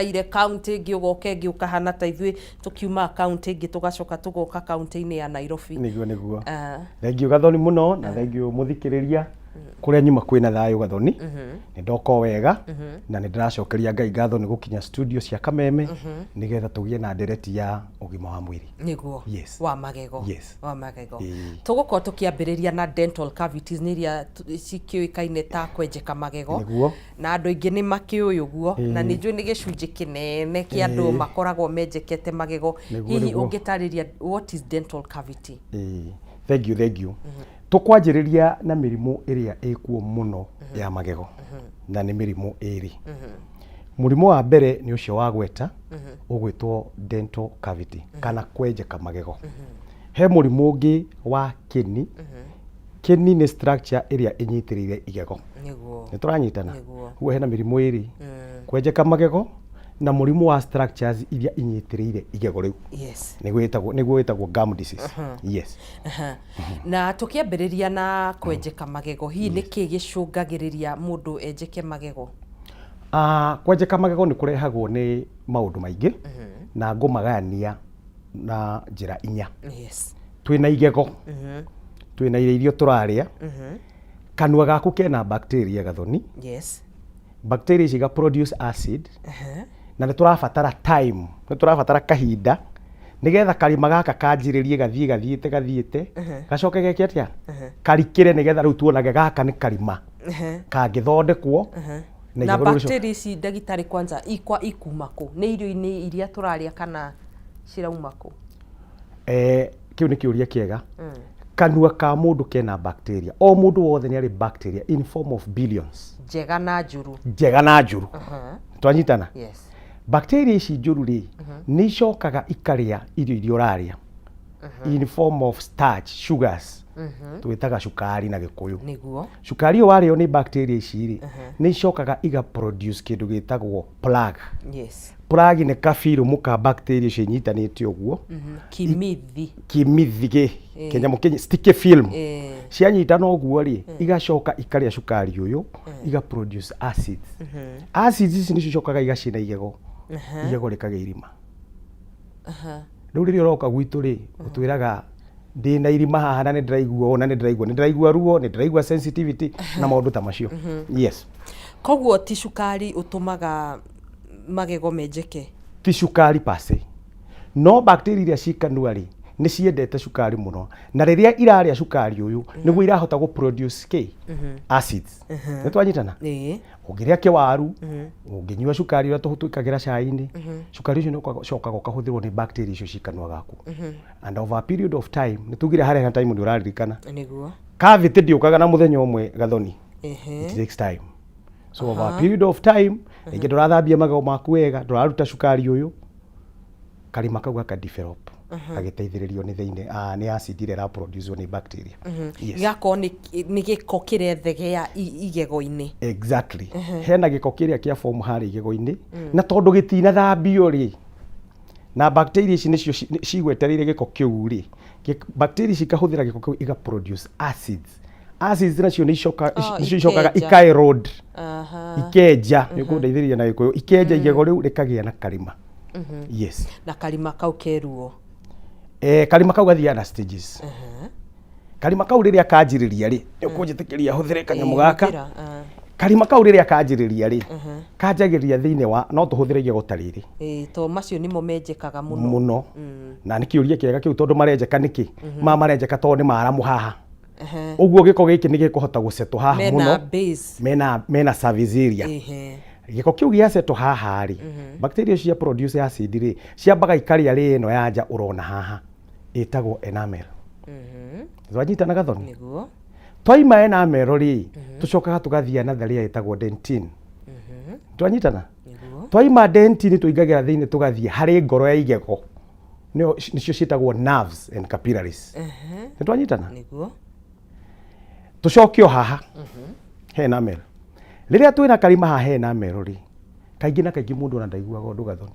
Ire kaunti ĩngĩ ũgoka ĩngĩ ũkahana ta ithuĩ tũkiuma kaunti ĩngĩ tũgacoka tũgoka kaunti-inĩ ya Nairobi. Nĩguo. Ah. Thengiũ Gathoni mũno na thengiũ mũthikĩrĩria. Kũrĩa nyuma kwĩna thayũ Gathoni. Nĩ ndoka o wega na nĩ ndĩracokeria Ngai ngatho nĩ gũkinya studio cia Kameme nĩgetha tũgĩe na ndereti ya ũgima wa mwĩrĩ. Nĩguo. Yes. Wa magego. Yes. Wa magego. Ĩĩ. Tũgũkorwo tũkĩambĩrĩria na dental cavities nĩ iria cikĩũĩkaine ta kwenjeka magego. Nĩguo. Na andũ aingĩ nĩ makĩũĩ ũguo na nĩ njũĩ nĩ gĩcunjĩ kĩnene kĩa andũ makoragwo menjekete magego. Hihi ũngĩtarĩria what is dental cavity? Ĩĩ. Thengiũ, thengiũ. Tũkwanjĩrĩria na mĩrimũ ĩrĩa ĩkuo mũno ya magego na nĩ mĩrimũ ĩrĩ. Mũrimũ wa mbere nĩ ũcio wagweta ũgwĩtwo dental cavity kana kwenjeka magego. He mũrimũ ũngĩ wa kĩni. Kĩni nĩ structure ĩrĩa ĩnyitĩrĩire igego. Nĩguo. Nĩ tũranyitana? Nĩguo. Ũguo hena mĩrimũ ĩrĩ. Kwenjeka magego na mũrimũ wa structures iria inyitĩrĩire igego rĩu. Yes. Nĩguo wĩtagwo gum disease. Yes. Aha. Na tũkĩambĩrĩria na kwenjeka magego, hihi nĩ kĩĩ gĩcũngagĩrĩria mũndũ enjeke magego? Ah, kwenjeka magego nĩ kũrehagwo nĩ maũndũ maingĩ na ngũmagayania na njĩra inya. Twĩna igego, twĩna irio iria tũrarĩa, kanua gaku kena bacteria Gathoni. Bacteria ici iga produce acid na nĩ tũrabatara time, nĩ tũrabatara kahinda nĩgetha karima gaka kanjĩrĩrie gathiĩ gathiĩte gathiĩte gacoke geke atĩa, karikĩre, nĩgetha rĩu tuonage gaka nĩ karima kangĩthondekwo na igego rĩu rĩcoke. Bacteria ici, ndagĩtarĩ, kwanza ikwa ikuma kũ? Nĩ irio-inĩ iria tũrarĩa kana cirauma kũ? Eh, kĩu nĩ kĩũria kĩega. Kanua ka mũndũ kena bacteria. O mũndũ wothe nĩ arĩ bacteria in form of billions. Njega na njũru. Njega na njũru. Twanyitana? Yes. Bacteria ici njũru rĩ, nĩ icokaga ikarĩa irio iria ũrarĩa in form of starch, sugars, twĩtaga cukari na Gĩkũyũ. Cukari ũyũ warĩo nĩ bacteria ici rĩ, nĩ icokaga iga produce kĩndũ gĩtagwo plaque. Plaque nĩ kabirũmũ ka bacteria icio inyitanĩte ũguo. Kimithi. Kimithi gĩ kĩnyamũ kĩ sticky film. Cianyitana ũguo rĩ, igacoka ikarĩa cukari ũyũ, iga produce acids. Acids ici nĩcio icokaga igacina igego, igego rĩkagĩa irima. Rĩu rĩrĩa ũroka gwitũ rĩ, ũtwĩraga ndĩna irima haha na nĩ ndĩraigua ũũ na nĩ ndĩraigua ruo, nĩ ndĩraigua sensitivity na maũndũ ta macio. Yes. Koguo ti cukari ũtũmaga magego menjeke? Ti cukari per se, no bacteria iria ci kanua rĩ, nĩ ciendete cukari mũno, na rĩrĩa irarĩa cukari ũyũ nĩguo irahota gũ produce kĩ acids. Nĩ twanyitana? Ĩĩ. Ũngĩrĩa kĩwaru, ũngĩnyua cukari ũrĩa twĩkagĩra cai-inĩ, cukari ũcio nĩ ũcokaga ũkahũthĩrwo nĩ bacteria icio ci kanua gaku, and over a period of time, nĩ tugire harĩa na time, nĩ ũraririkana? Nĩguo. Cavity ndĩũkaga na mũthenya ũmwe, Gathoni. It takes time, so over a period of time, rĩngĩ ndũrathambia magego maku wega, ndũraruta cukari ũyũ, karima kau gaka develop gagĩteithĩrĩrio nĩ thĩinĩ nĩ acid ĩrĩa ĩraproduce nĩ bacteria. Yes. Gĩgakorwo nĩ gĩko kĩrethegea igego-inĩ. Exactly. Hena gĩko kĩrĩa kĩa form harĩa igego-inĩ, na tondũ gĩtinathambio rĩ, na bacteria ici nĩcio cigwetereire gĩko kĩu rĩ, bacteria ici ikahũthĩra gĩko kĩu iga produce acids. Acids nacio nĩ icoka Oh, nĩcio icokaga ikenja. ika erode. Ikenja, nĩ ũkũndeithĩrĩria na Gĩkũyũ, ikenja igego rĩu rĩkagĩa na karima. Yes. Na karima kau keruo. Eh, karima kau gathiaga na stages. Karima kau rĩrĩa kanjĩrĩria rĩ, nĩ ũkũnjĩtĩkĩria hũthĩre kanyamũ gaka? Hũthĩra, ah. Karima kau rĩrĩa kanjĩrĩria rĩ, kanjagĩrĩria thĩinĩ wa, no tũhũthĩre igego ta rĩrĩ. Ĩĩ, to macio nĩmo menjekaga mũno. Mũno. Na nĩ kĩũria kĩega kĩu, tondũ marenjeka nĩkĩ? Ma marenjeka tondũ nĩ maramu haha. Ũguo gĩko gĩkĩ nĩ gĩkũhota gũcetwo haha mena mũno. Base. Mena surface area. Gĩko kĩu gĩacetwo haha rĩ, bacteria cia produce acid rĩ, ciambaga ikarĩa rĩ ĩno ya nja ũrona haha ĩtagwo enamel. Twanyitana, Gathoni? Nĩguo. Twaima enamel rĩ, tũcokaga tũgathiĩ another layer ĩtagwo dentin. Twanyitana? Nĩguo. Twaima dentin tũingagĩra thĩinĩ, tũgathiĩ harĩ ngoro ya igego, nĩyo nĩcio ciĩtagwo nerves and capillaries. Nĩ twanyitana? Nĩguo. Tũcoke o haha he enamel. Rĩrĩa twĩna karima haha he enamel rĩ, kaingĩ na kaingĩ mũndũ ona ndaiguaga ũndũ, Gathoni.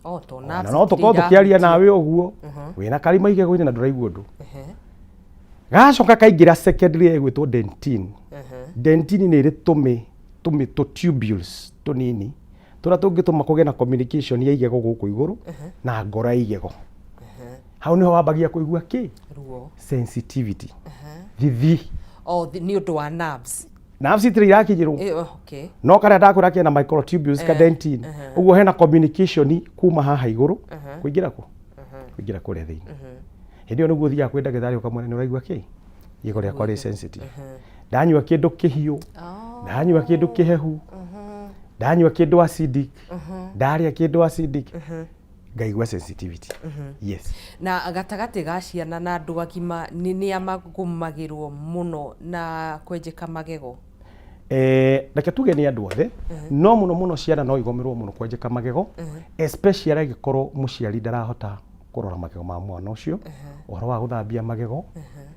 Oh, to na nerves no tũkorwo itirĩ tũkĩaria irahutio. nawe ũguo wĩna karima igego-inĩ na ndũraigua ũndũ. Gacoka kaingĩra secondary ĩgwĩtwo dentin. Dentin nĩ ĩrĩ tũmĩ tũmĩ tũ tubules tũnini. Tũrĩa tũngĩtũma kũgĩe na communication ya igego gũkũ igũrũ na ngoro ya igego. Hau nĩho wambagia kũigua kĩ? Ruo. Sensitivity. Thithi. Oh, nĩ ũndũ wa nerves. Nerves itirĩ irakinyĩrwo. Eh, oh, okay. No karĩa ndakwĩra kena microtubules ka dentin. Ũguo hena communication kuma haha igũrũ kũingĩra kũ? Kũingĩra kũrĩa thĩinĩ. Hĩndĩ ĩyo nĩguo ũthiaga kwĩ ndagĩtarĩ ũkamwĩra nĩ ũraigua kĩ? Igego rĩakwa rĩ sensitive. Ndanyua kĩndũ kĩhiũ, ndanyua kĩndũ kĩhehu, ndanyua kĩndũ acidic, ndarĩa kĩndũ acidic, ngaigua sensitivity. Yes. Na gatagatĩ ga ciana na andũ agima nĩ nĩa magũmagĩrwo mũno na kwenjeka magego? Reke tuge nĩ andũ othe, no mũno mũno ciana no igomĩrwo mũno kwenjeka magego, especially angĩkorwo mũciari ndarahota kũrora magego ma mwana ũcio, ũhoro wa gũthambia magego,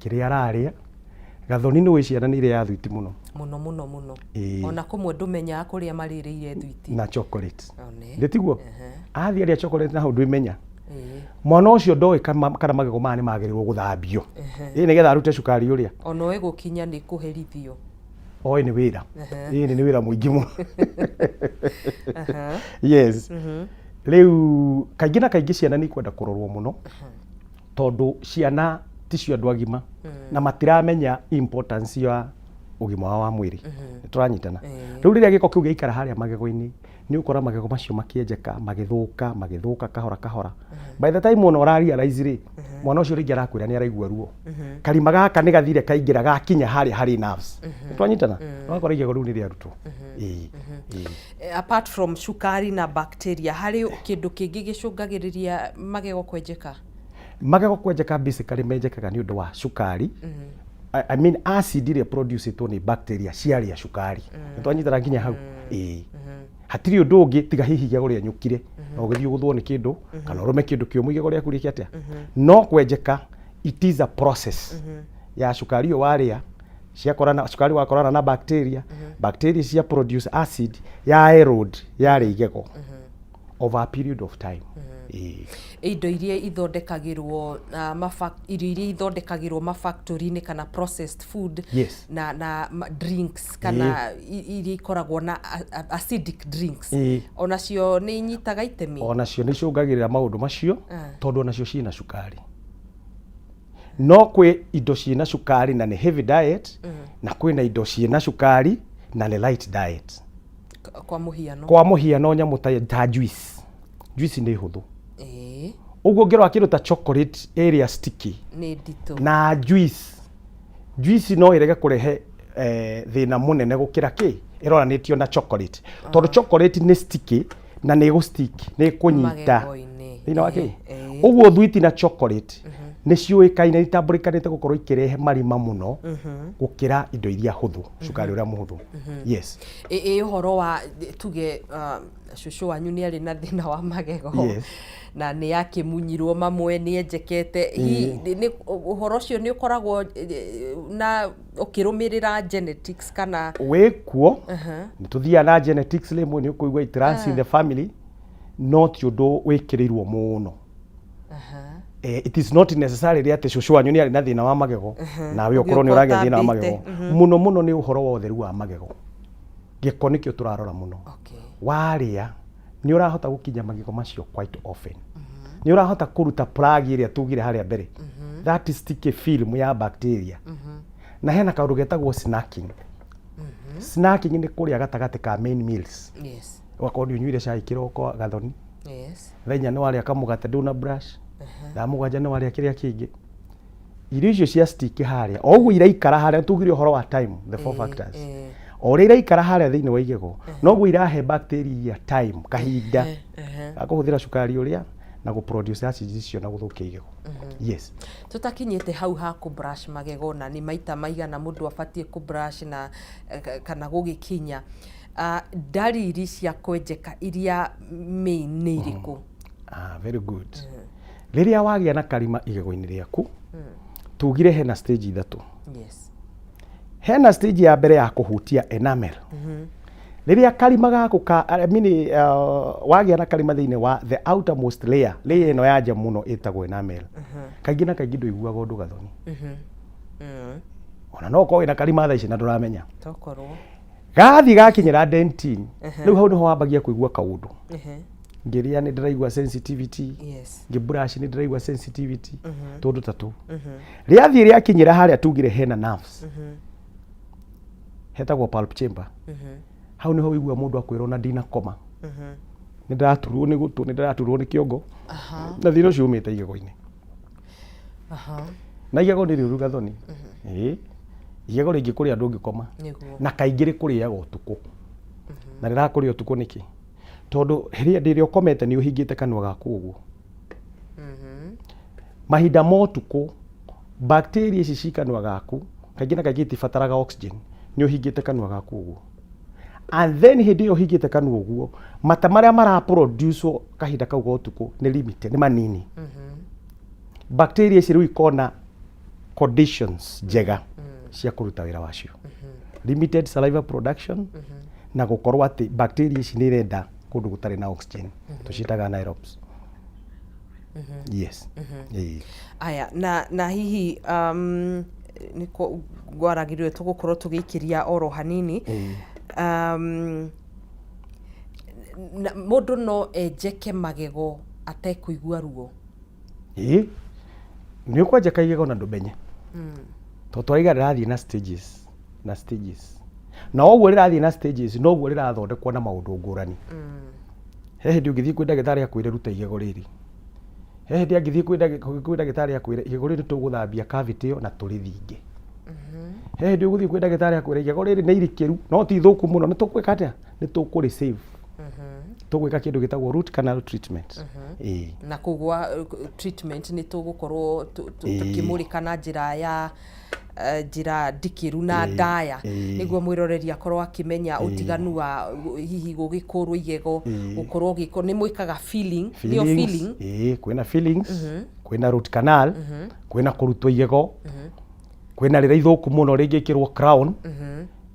kĩrĩa ararĩa. Gathoni nĩ ũĩ ciana nĩ irĩaga thwiti mũno. Mũno mũno mũno. Ona kũmwe ndũmenyaga kũrĩa marĩrĩire thwiti. Na chocolate. Nĩ tiguo? Athiĩ arĩa chocolate na hau ndwĩmenya. Mwana ũcio ndoĩ kana magego maya nĩ magĩrĩirwo gũthambio. Ĩĩ nĩgetha arute cukari ũrĩa. Ona oĩ gũkinya nĩ kũherithio. Oĩ nĩ wĩra. Ĩĩ nĩ wĩra mũingĩ mũno. Yes. Rĩu kaingĩ na kaingĩ ciana nĩ ikwenda kũrorwo mũno tondũ ciana ticio andũ agima na matiramenya importance ya ũgima wao wa mwĩrĩ. Nĩ tũranyitana. Rĩu rĩrĩa gĩko kĩu gĩaikara harĩa magego-inĩ nĩ ũkora magego macio makĩenjeka, magĩthũka, magĩthũka kahora kahora. By the time ona ũra realize rĩ, mwana ũcio rĩngĩ arakwĩra nĩ araigua ruo. Karima gaka nĩ gathire kaingĩra gakinya harĩa harĩ nerves. Nĩ twanyitana? Ũgakora igego rĩu nĩ rĩarutwo. Ĩĩ. Ĩĩ. Apart from cukari na bacteria, harĩ kĩndũ kĩngĩ gĩcũngagĩrĩria magego kwenjeka? Magego kwenjeka basically menjekaga nĩ ũndũ wa cukari. I mean acid ĩrĩa producetwo nĩ bacteria ciarĩa cukari. Nĩ twanyitana nginya hau? Ĩĩ. Hatirĩ ũndũ ũngĩ tiga hihi igego rĩenyũkire na ũgĩthiĩ ũgũthwo nĩ kĩndũ kana ũrũme kĩndũ kĩũmũ igego rĩaku rĩke atĩa. No kwenjeka it is a process ya cukari ũyũ warĩa ciakorana, cukari wakorana na bacteria, bacteria cia produce acid ya erode yarĩa igego over a period of time. Ĩĩ. Indo iria ithondekagĩrwo irio iria ithondekagĩrwo mafactory-inĩ kana processed food na drinks kana iria ikoragwo na acidic drinks, onacio nĩ inyitaga itemi? Onacio nĩ icũngagĩrĩra maũndũ macio tondũ onacio ciĩna cukari. No kwĩ indo ciĩna cukari na nĩ heavy diet, na kwĩna indo ciĩna cukari na nĩ light diet. Kwa mũhiano? Kwa mũhiano nyamũ ta juice. Juice nĩ hũthũ. Ũguo ũngĩrora kĩndũ ta chocolate ĩrĩa sticky nĩ nditũ. Na juice. Juice no ĩrege kũrehe thĩna mũnene gũkĩra kĩ ĩroranĩtio na chocolate. Tondũ chocolate nĩ sticky na nĩ ĩgũ stick, nĩ ĩkũnyita magego-inĩ. Thĩinĩ wa kĩ? Ũguo thwiti na chocolate nĩ ciũĩkaine itambũrĩkanĩte gũkorwo ikĩrehe marima mũno gũkĩra indo iria hũthũ, cukari ũrĩa mũhũthũ. Yes. Ĩ ũhoro wa tuge cũcũ wanyu nĩ arĩ na thĩna wa magego na nĩ akĩmunyirwo mamwe nĩ enjekete, hihi nĩ ũhoro ũcio nĩ ũkoragwo na ũkĩrũmĩrĩra genetics kana? Wĩkuo nĩ tũthiaga na genetics, rĩmwe nĩ ũkũigua it runs in the family, no ti ũndũ wĩkĩrĩirwo mũno. It is not necessarily atĩ cũcũ wanyu nĩ arĩ na thĩna wa magego nawe ũkorwo nĩ ũragĩa thĩna wa magego. Mũno mũno nĩ ũhoro wa ũtheru wa magego, gĩko nĩkĩo tũrarora mũno. Warĩa nĩ ũrahota gũkinya magego macio quite often, nĩ ũrahota kũruta plug ĩrĩa tugire harĩa mbere, that is sticky film ya bacteria. Na hena kaũndũ getagwo snacking. Snacking nĩ kũrĩa gatagatĩ ka main meals. Ũgakorwo nĩ ũnyuire cai kĩroko gathoni, thaa 4 nĩ warĩa kamũgate ndũna brush, thaa 7 nĩ warĩa kĩrĩa kĩngĩ. Irio icio cia stick harĩa o ũguo iraikara harĩa, tugire ũhoro wa time, the four factors, o ũrĩa iraikara harĩa thĩinĩ wa igego noguo irahe bacteria time, kahinda ga kũhũthĩra cukari ũrĩa na gũ produce acids icio na gũthũkia igego. Yes. Tũtakinyĩte hau ha kũ brush magego na nĩ maita maigana mũndũ abatiĩ kũ brush na kana gũgĩkinya, ndariri cia kwenjeka iria main nĩ irĩkũ? Ah, very good. Rĩrĩa wagĩa na karima igego-inĩ rĩaku, tugire hena stage ithatũ. Hena stage ya mbere ya kũhutia enamel. Rĩrĩa karima gaku ka, I mean, wagĩa na karima thĩinĩ wa the outermost layer, layer ĩno ya nja mũno ĩtagwo enamel, kaingĩ na kaingĩ ndũiguaga ũndũ gathoni. Ona no ũkorwo wĩna karima thaa ici na ndũramenya. Tokorwo. Gathiĩ gakinyĩra dentin, rĩu hau nĩho wambagia kũigua kaũndũ. Ngĩrĩa nĩ ndĩraigua sensitivity, ngĩ brush nĩ ndĩraigua sensitivity, tũndũ ta tũu. Rĩathiĩ rĩakinyĩra harĩa tugire hena nerves, hetagwo pulp chamber. Hau nĩho wĩigua mũndũ akwĩra ona ndinakoma, nĩ ndĩraturwo nĩ gũtũ, nĩ ndĩraturwo nĩ kĩongo, na thĩna ũcio umĩte igego-inĩ. Na igego nĩ rĩũru gathoni. Ĩĩ, igego rĩngĩkũrĩa ndũngĩkoma. Na kaingĩ rĩkũrĩaga ũtukũ. Na rĩrakũrĩa ũtukũ nĩkĩ? Tondũ hĩndĩ ĩrĩa ũkomete nĩ ũhingĩte kanua gaku ũguo. Mahinda ma ũtukũ bacteria ici ci kanua gaku kaingĩ na kaingĩ itibataraga oxygen, nĩ ũhingĩte kanua gaku ũguo. And then hĩndĩ ĩyo ũhingĩte kanua ũguo, mata marĩa maraproduce kahinda kau ga ũtukũ nĩ limited, nĩ manini. Bacteria ici rĩu ikona conditions njega cia kũruta wĩra wacio. Limited saliva production, na gũkorwo atĩ bacteria ici nĩ irenda kũndũ gũtarĩ na oxygen, tũciĩtaga anaerobes. Yes. Ĩĩ. Aya, na hihi nĩko ngwaragĩrĩrio tũgũkorwo tũgĩikĩria oro hanini. Na mũndũ no enjeke magego atekũigua ruo? Ĩĩ, nĩ ũkwenjeka igego na ndũmenye, tondũ twaraiga rĩrathiĩ na stages na stages, na ũguo rĩrathiĩ na stages noguo rĩrathondekwo na maũndũ ngũrani. He hĩndĩ ũngĩthiĩ kwĩ ndagĩtarĩ akwĩre ruta igego rĩrĩ, he hĩndĩ angĩthiĩ kwĩ ndagĩtarĩ akwĩre igego rĩrĩ tũgũthambia cavity ĩyo na tũrĩthinge. He hĩndĩ ũgũthiĩ kwĩ ndagĩtarĩ akwĩre igego rĩrĩ nĩ irikĩru no ti ithũku mũno, nĩ tũgwĩka atĩa? Nĩ tũkũrĩ save, tũgwĩka kĩndũ gĩtagwo root canal treatment. Ĩĩ. Na kũu gwa treatment nĩ tũgũkorwo tũkĩmũrĩka na njĩra ya njĩra ndikĩru na ndaya, nĩguo mwĩroreri akorwo akĩmenya ũtiganu wa hihi gũgĩkũrwo igego, gũkorwo ũgĩkwo nĩ mwĩkaga filling, nĩyo filling? Ĩĩ, kwĩna fillings, kwĩna root canal, kwĩna kũrutwo igego, kwĩna rĩrĩa ithũku mũno rĩngĩkĩrwo crown,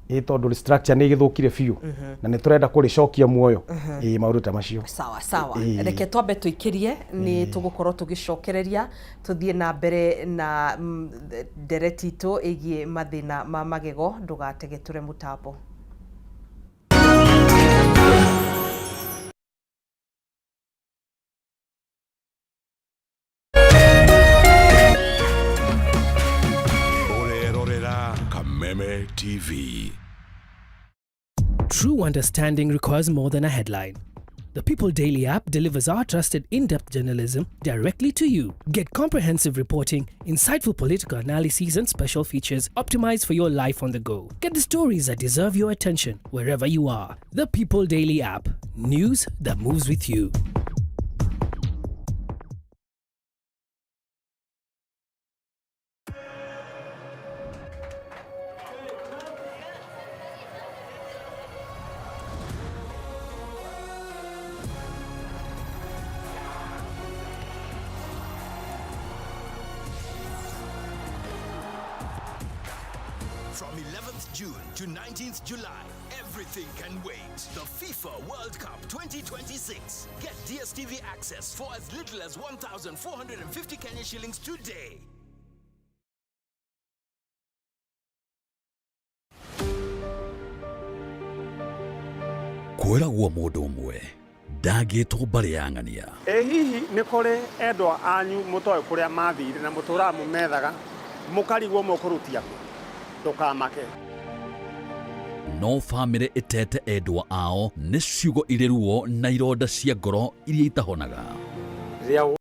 ĩ tondũ structure nĩ ĩgĩthũkire biũ na nĩ tũrenda kũrĩcokia muoyo. Ĩĩ, maũndũ ta macio. Sawa sawa. Reke twambe tũikĩrie, nĩ tũgũkorwo tũgĩcokereria tũthiĩ na mbere na ndereti itũ ĩgiĩ mathĩna ma magego. Ndũgategetũre mũtambo. Ũrerorera Kameme TV. True understanding requires more than a headline. The People Daily app delivers our trusted in depth journalism directly to you. Get comprehensive reporting, insightful political analyses, and special features optimized for your life on the go. Get the stories that deserve your attention wherever you are. The People Daily app. News that moves with you. From 11th June to 19th July, everything can wait. The FIFA World Cup 2026. Get DSTV access for as little as 1,450 Kenya shillings today. Kwĩragwo mũndũ ũmwe ndangĩtwo mbarĩ ya ng'ania. Ĩ hihi nĩ kũrĩ endwa anyu mũtoĩ kũrĩa mathire na mũtũraga mũmethaga mũkarigwo mũkũrutia kũ? Ndũkamake. No bamĩrĩ ĩtete endwa ao nĩ ciugo irĩ ruo na ironda cia ngoro iria itahonaga. Rĩrĩa